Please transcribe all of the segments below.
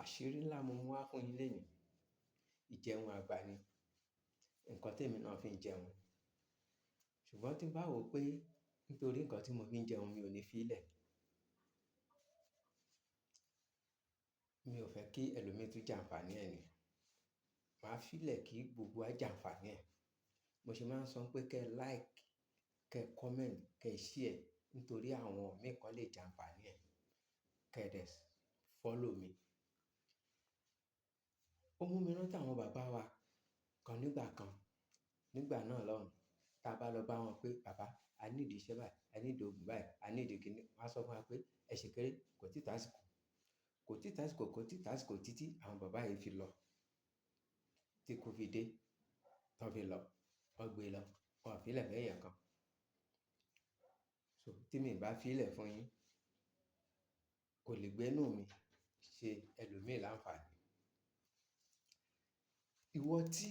Àṣírí ńlá mo mú wá fún yín lénìí. Ìjẹun àgbà ni. Ǹkan tí èmi náà fi ń jẹun. Ṣùgbọ́n tí ń bá wò pé nítorí ǹkan tí mo fi ń jẹun mi ò ní fi í lẹ̀. Mi ò fẹ́ kí ẹlòmíì tún jàǹfàní ẹ̀ ni. Màá fi í lẹ̀ kí gbogbo wa jàǹfàní ẹ̀. Mo sì máa ń sọ pé kí ẹ like, kí ẹ comment, kí ẹ share nítorí àwọn mìí kan lè jàǹfàní ẹ̀. Kí ẹ dẹ̀ follow mi. Ó mú mi rántí àwọn bàbá wa kan nígbà kan, nígbà náà lọ́hùn. Tí a bá lọ bá wọn pé, "Bàbá, a need iṣẹ́ báyìí, a need òògùn báyìí, a need kíni." Wọ́n á sọ fún wa pé, "Ẹ ṣe kéré, kò tí ì tásìkò." Kò tí ì tásìkò, kò tí ì tásìkò títí àwọn bàbá yìí fi lọ. Tí ikú fi dé, tán fi lọ, wọ́n gbé lọ, wọ́n ò fi í lẹ̀ fún èèyàn kan. So tí mi ò bá fi í lẹ̀ fún yín, kò lè gbé inú mi ṣe ẹlòmíì láǹfààní. Ìwọ tí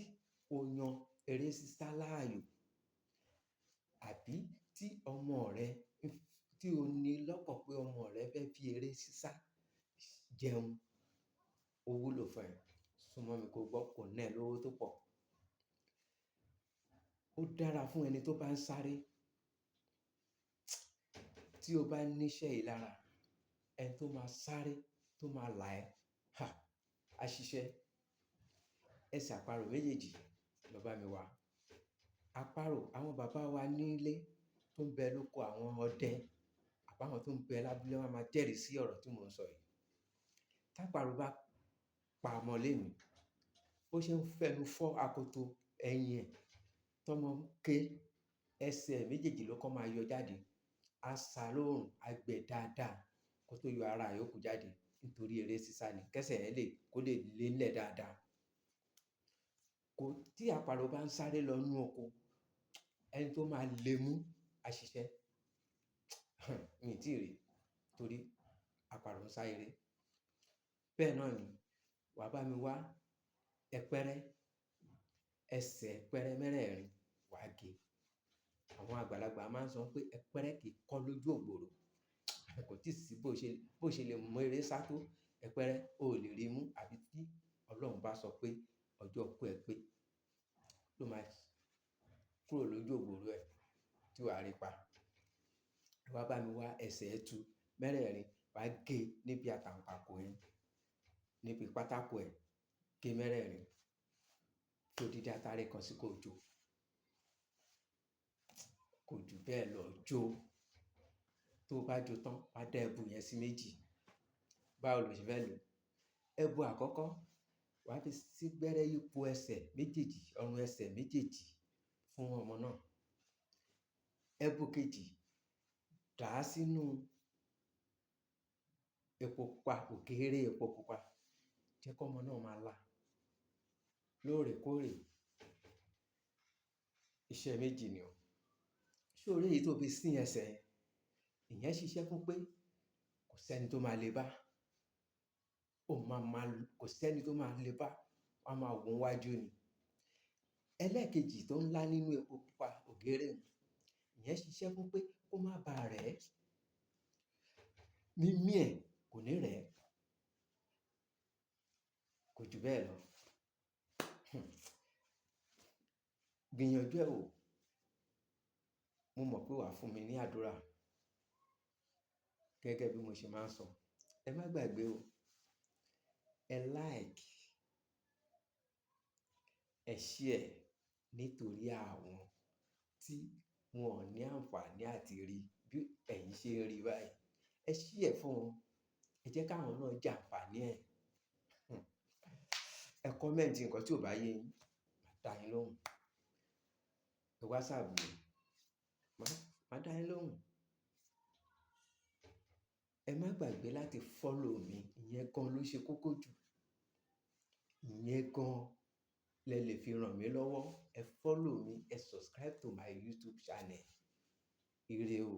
o yan eré sísá láàyò àbí tí ọmọ rẹ, tí o ní lọ́kàn pé ọmọ rẹ fẹ́ fi eré sísá jẹun, ó wúlò fún ẹ. Súnmọ́ mi kó gbọ́, kò ná ẹ lówó tó pọ̀. Ó dára fún ẹni tó bá ń sáré. Tí o bá ní iṣẹ́ yìí lára, ẹni tó máa sáré, tó máa là ẹ́, ha! A ṣiṣẹ́. Ẹsẹ̀ àparò méjèèjì lọ bá mi wá. Àparò, àwọn bàbá wa nílé tó ń bẹ lóko àwọn ọdẹ àbá àwọn tó ń bẹ lábúlé wọ́n máa jẹ́rìí sí ọ̀rọ̀ tí mò ń sọ yìí. Tí àparò bá pa ọmọ léèní, bó ṣe ń fẹnu fọ́ akoto ẹyin ẹ̀, tọ́mọ ń ké, ẹsẹ̀ méjèèjì ló kọ́ máa yọ jáde. A sá lóòrùn, a gbẹ dáadáa kó tó yọ ara ìyókù jáde nítorí eré sísá ni. Kẹ́sẹ̀ ẹ lè kó lè lélẹ̀ dáadáa. Kò, tí àparò bá ń sáré lọ inú oko, ẹni tó máa le mú, a ṣiṣẹ́. Mi ò tíì rí torí àparò ń sá eré. Bẹ́ẹ̀ náà ni, wà bá mi wá ẹpẹrẹ, ẹsẹ̀ ẹpẹrẹ mẹ́rẹ̀ẹ̀rin wà gé. Àwọn àgbàlagbà máa ń sọ pé ẹpẹrẹ kì í kọ́ lójú ògbòrò. Kò tí ì sí bó ṣe lè mú eré sá tó, ẹpẹrẹ ò lè rí mú àbí tí Ọlọ́run bá sọ pé ọjọ́ kú ẹ pé ló máa kúrò lójú ògbòrò ẹ tí wà á rí pa. Wà bá mi wá ẹsẹ̀ ẹtu mẹ́rẹ̀ẹ̀rin, wà gé níbi àtàǹpàkò ẹ, níbi pátákò ẹ, gé mẹ́rẹ̀ẹ̀rin. Fi odidi atare kan sí kó jó. Kò ju bẹ́ẹ̀ lọ jó. Tó bá jó tán, wà dá ẹbu yẹn sí méjì. Báwo lo ṣe fẹ́ lò ó? Ẹbu àkọ́kọ́, wà á fi sí gbẹ́rẹ́ yípo ẹsẹ̀ méjèèjì, ọrùn ẹsẹ̀ méjèèjì fún ọmọ náà. Ẹbu kejì, dà á sínú epo pupa, ògérè epo pupa. Jẹ́ kí ọmọ náà máa là lóòrèkóòrè. Iṣẹ́ méjì ni o. Ṣé o rí èyí tó fi sín ẹsẹ̀ yẹn? Ìyẹn ṣiṣẹ́ fún pé kò sí ẹni tó máa le bá. Ó máa ma, kò sí ẹni tó máa le bá. Wọ́n á máa wò wájú ni. Ẹlẹ́ẹ̀kejì tó ń lá nínú epo pupa ògérè, ìyẹn ṣiṣẹ́ fún pé kó má ba rẹ̀ ẹ́. Mímí ẹ̀ kò ní rẹ̀ ẹ́. Kò ju bẹ́ẹ̀ lọ. Gbìyànjú ẹ wò. Mo mọ̀ pé wà fún mi ní àdúrà gẹ́gẹ́ bí mo ṣe máa ń sọ. Ẹ má gbàgbé o. Ẹ like, ẹ share nítorí àwọn tí wọ́n ò ní àǹfààní àti rí bí ẹ̀yin ṣe ń rí báyìí. Ẹ share fún wọn. Ẹ jẹ́ ká àwọn náà jàǹfàní ẹ̀. Ẹ comment ǹkan tí ò bá yé yín, màá dá yín lóhùn. Ẹ WhatsApp mi, màá dá yín lóhùn. Ẹ má gbàgbé láti follow mi. Ìyẹn gan ló ṣe kókó jù. Ìyẹn gan lẹ lè fi ràn mí lọ́wọ́. Ẹ follow mi, ẹ subscribe to my YouTube channel. Ire o.